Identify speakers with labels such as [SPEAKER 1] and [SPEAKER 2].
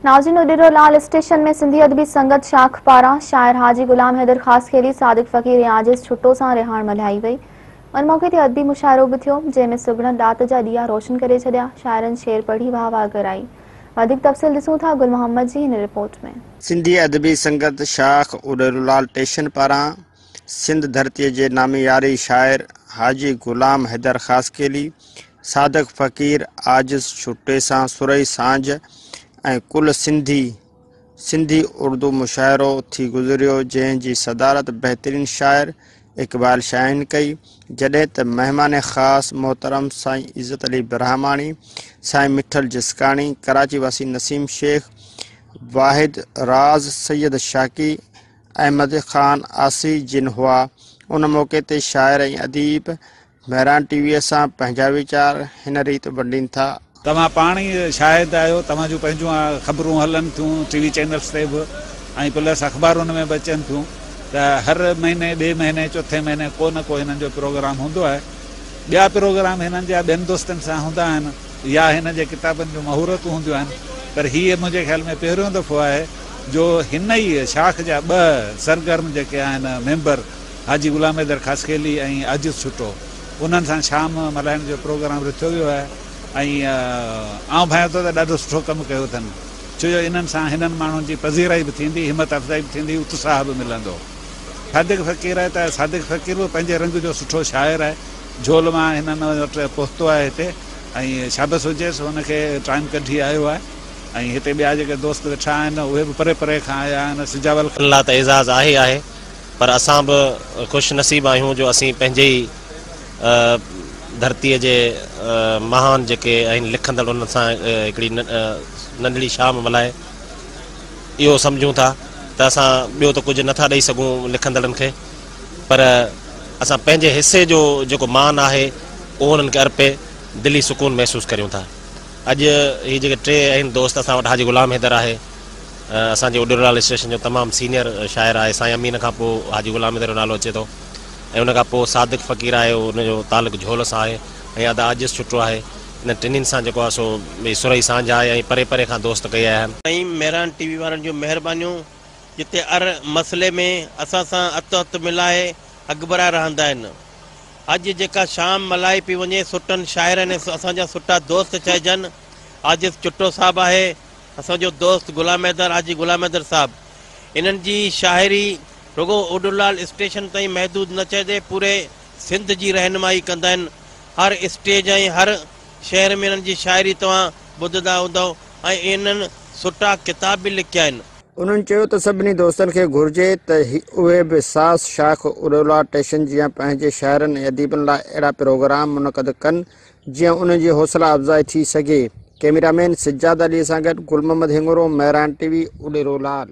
[SPEAKER 1] ناظرين اڏيرو لال اسٽيشن ۾ سنڌي ادبي سنگت شاخ پاران شاعر حاجي غلام حيدر خاصخيلي، صادق فقير ۽ عاجز ڇٽو سان رهاڻ ملهائي وئي. ان موقعي تي ادبي مشاعرو به ٿيو، جنهن ۾ سگهڙن ڏات جا ڏيئا روشن ڪري ڇڏيا، شاعرن شعر پڙهي واهه واهه ڪرائي. وڌيڪ تفصيل ڏسون ٿا گل محمد جي هن رپورٽ ۾.
[SPEAKER 2] سنڌي ادبي سنگت شاخ اڏيرو لال ٽيشن پاران سنڌ ڌرتيء جي نامياري شاعر حاجي غلام حيدر خاصخيلي، صادق فقير، عاجز ڇٽي سان سرهي سانجهه ۽ ڪل سنڌي سنڌي اردو مشاعرو ٿي گذريو، جنهن جي صدارت بهترين شاعر اقبال شاهين ڪئي، جڏهن ته مهمان خاص محترم سائين عزت علي برهماڻي، سائين مٺل جسڪاڻي، ڪراچي واسي نسيم شيخ، واحد راز، سيد شاڪي، احمد خان عاصي جن هئا. ان موقعي تي شاعر ۽ اديب مهراڻ ٽي ويء سان پنهنجا ويچار هن ريت ونڊين ٿا.
[SPEAKER 3] توهان پاڻ ئي شاهد آهيو، توهان جون پنهنجون خبرون هلن ٿيون ٽي وي چينلز تي به ۽ پلس اخبارن ۾ به اچن ٿيون ته هر مهيني، ٻئي مهيني، چوٿين مهيني ڪو نه ڪو هنن جو پروگرام هوندو آهي. ٻيا پروگرام هنن جا ٻين دوستن سان هوندا آهن يا هنن جي ڪتابن جون مهورتون هونديون آهن پر هيء منهنجي خيال ۾ پهريون دفعو آهي جو هن ئي شاخ جا ٻه سرگرم جيڪي آهن ميمبر حاجي غلام حيدر خاصخيلي ۽ عاجز ڇٽو انهن سان شام ملهائڻ جو پروگرام رٿيو ويو آهي ۽ آئون ڀانيان ٿو ته ڏاڍو سٺو ڪم ڪيو اٿن ڇو جو انهن سان هنن ماڻهن جي پذيرائي به ٿيندي همت افزائي به ٿيندي اتساهه به ملندو. صادق فقير آهي ته صادق فقير به پنهنجي رنگ جو سٺو شاعر آهي جهول مان هنن وٽ پهتو آهي هتي ۽ شابس هجيس هن کي ٽائيم ڪڍي آيو آهي. ۽ هتي ٻيا جيڪي دوست ويٺا آهن اهي به پري پري کان آيا آهن سجاول
[SPEAKER 4] کان. لاء ته اعزاز آهي ئي آهي پر اسان به خوش نصيب آهيون جو اسين پنهنجي ئي ڌرتيء جي مهان جيڪي آهن لکندڙ انهن سان هڪڙي ننڍڙي شام ملهائي اهو سمجهون ٿا ته اسان ٻيو ته ڪجهه نٿا ڏئي سگهون لکندڙن کي پر اسان پنهنجي حصي جو جيڪو مان آهي اهو انهن کي ارپي دلي سڪون محسوس ڪريون ٿا. اڄ هي جيڪي ٽي آهن دوست اسان وٽ حاجي غلام حيدر آهي اسان جي اڏيرولال اسٽيشن جو تمام سينئر شاعر آهي سائين امين کان پوء حاجي غلام حيدر جو نالو اچي ٿو ۽ ان کان پوء صادق فقير آهي ان جو تعلق جهول سان آهي ۽ ادا عاجز ڇٽو آهي انهن ٽنهين سان جيڪو آهي سو سرهي سانجهه آهي ۽ پري پري کان دوست ڪهي آيا آهن.
[SPEAKER 5] سائين مهراڻ ٽي وي وارن جون مهربانيون جتي هر مسئلي ۾ اسان سان هٿ هٿ ملائي اڳڀرا رهندا آهن. اڄ جيڪا شام ملهائي پئي وڃي سٺن شاعرن ۽ اسان جا سٺا دوست چئجن عاجز چٽو صاحب آهي اسان جو دوست غلام حيدر حاجي غلام حيدر صاحب انهن جي شاعري رڳو اڏولال اسٽيشن تائين محدود نه چئجي پوري سنڌ جي رهنمائي ڪندا آهن هر اسٽيج ۽ هر شهر ۾ انهن جي شاعري توهان ٻڌندا هوندؤ ۽ انهن سٺا ڪتاب به لکيا آهن.
[SPEAKER 2] انهن چيو ته سڀني دوستن کي گهرجي ته اهي به ساس شاخ اڏولا ٽيشن جيان پنهنجي شاعرن ۽ اديبن لاء اهڙا پروگرام منعقد ڪن جيئن انهن جي حوصلا افزائي ٿي سگهي. ڪئميرا مين سجاد علي سان گڏ گل محمد هڱورو، مهراڻ ٽي وي، اڏيرو لال.